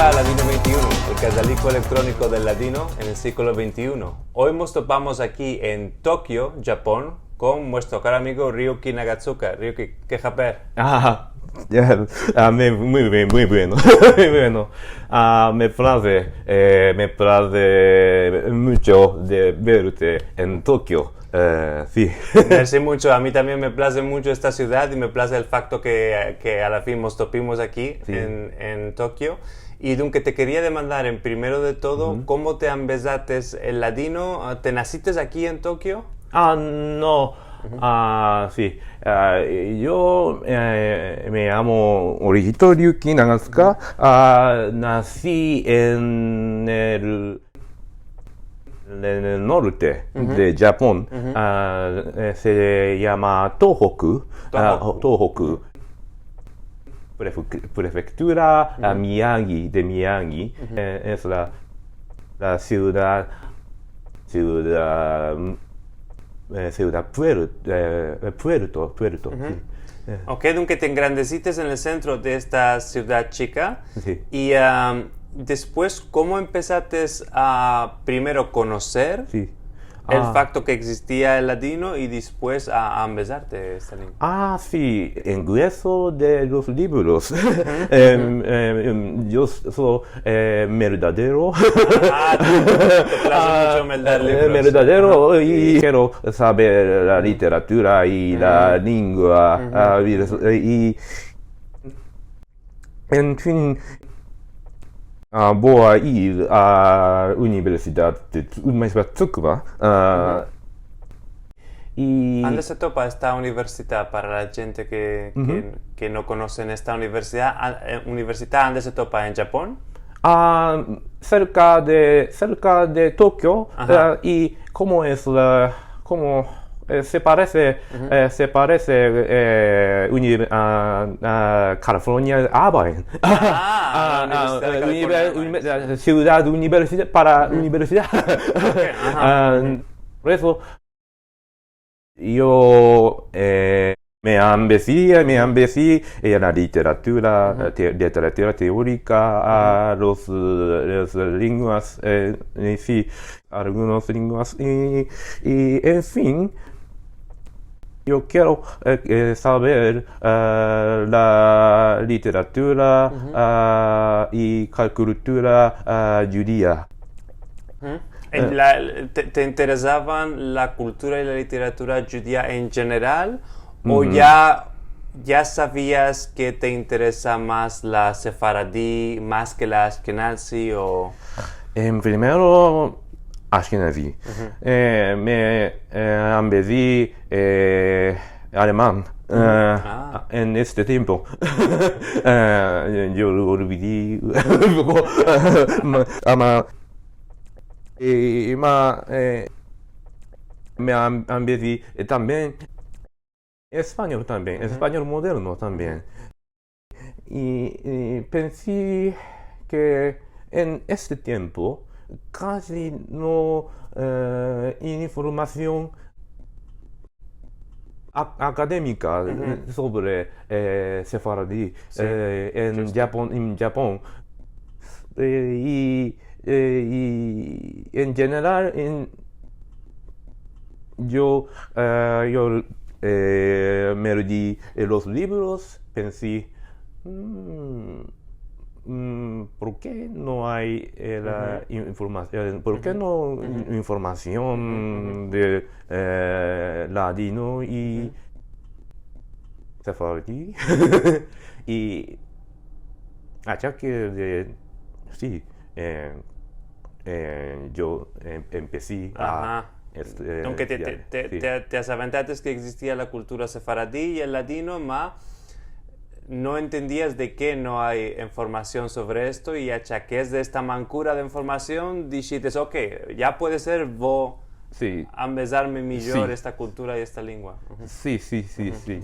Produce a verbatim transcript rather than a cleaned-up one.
Ladino vente i uno, el kazaliko elektroniko del ladino en el siglo vente i uno. Oy mos topamos aki en Tokio, Djapon, kon muestro karo amigo Ryuki Nagatsuka. Ryuki, ke haber? Ah, ya, ah, me, muy bien, muy bueno, muy bueno. Ah, me plaze, eh, me plaze muncho de verte en Tokio. Eh, si. Mersi muncho. A mi tambien me plaze muncho esta sivdad i me plaze el fakto ke, ke a la fin mos topimos aki, si, en, en Tokio. I dunke te keria demandar, en primero de todo, komo te ambezates el ladino? Ah, te nasites aki en Tokio? Ah, no. Ah, si. Ah, yo, eh, me yamo Orihito Ryuki Nagatsuka. Ah, nasi en el en el norte de Djapon, ah, eh, se yama Tohoku, ah, Tohoku. Tohoku. Prefe-, prefektura, ah, Miyagi, de Miyagi, eh, es la, la sivdad, sivdad, mm, eh, sivdad puer-, eh, puerto, puerto, si. Eh. Ok, dunke te engrandesites en el sentro de esta sivdad chika. Si. I, am, despues, komo empesates a primero konoser el fakto ke egzistia el ladino i despues a, a ambezarte esta lengua? Ah, si, engreso de los livros. Em, em, em, yo so, eh, meldadero. Ah, te, te plaze muncho meldar livros. Eh, meldadero, i kero saver la literatura i la lengua, ah, i, en fin, ah, vo a ir a Universidad de Tsu-, Universidad Tsukuba, ah, i... Ande se topa esta universidad para la djente ke, ke, ke no konosen esta universidad? A, eh, universidad, ande se topa? En Djapon? Ah, serka de, serka de Tokio, eh, i komo es la, komo, eh, se parese, eh, se parese, eh, uni-, a, a California Irvine. Ah, la Universidad de California Irvine. Sivdad universi-, para universidad. Ok, aha. Ah, por eso, yo, eh, me ambezi, me ambezi en la literatura, te-, literatura teorika, a los, eh, las lenguas, eh, en fin, algunas lenguas, i, i, en fin, yo kero, eh, eh, saver, eh, la literatura, ah, i la kultura, ah, djudia. En la, te, te interesavan la kultura i la literatura djudia en jeneral, o ya, ya savias ke te interesa mas la sefaradi, mas ke la ashkenazi, o? En primero, ashkenazi. Eh, me, eh, ambezi, eh, aleman, eh, en este tiempo. Eh, yo lo olvidi un poko. Ma, ama, i, ma, eh, me am-, ambezi, eh, tambien espanyol tambien, espanyol moderno tambien. I, i pensi ke en este tiempo kaji no, eh, informasion a-, akademika, eh, sovre, eh, sefaradi, eh, en Djapon, en Djapon. Eh, i, eh, i en jeneral, en, yo, eh, yo, eh, me lei, eh, los livros, pensi, mm, mm, por ke no ay, eh, la in-, informasion? Por ke no in-, informasion de, eh, ladino i sefaradi? I achake de, si, eh, eh, yo em-, empesi a, este, eh, dunke te, te, te, te, te asaventates ke egzistia la kultura sefaradi i el ladino, ma no entendias de ke no ay informasion sovre esto, i achakes de esta mankura de informasion, dishites, "Ok, ya puede ser, vo a ambezarme mijor esta kultura i esta lengua". Si, si, si, si.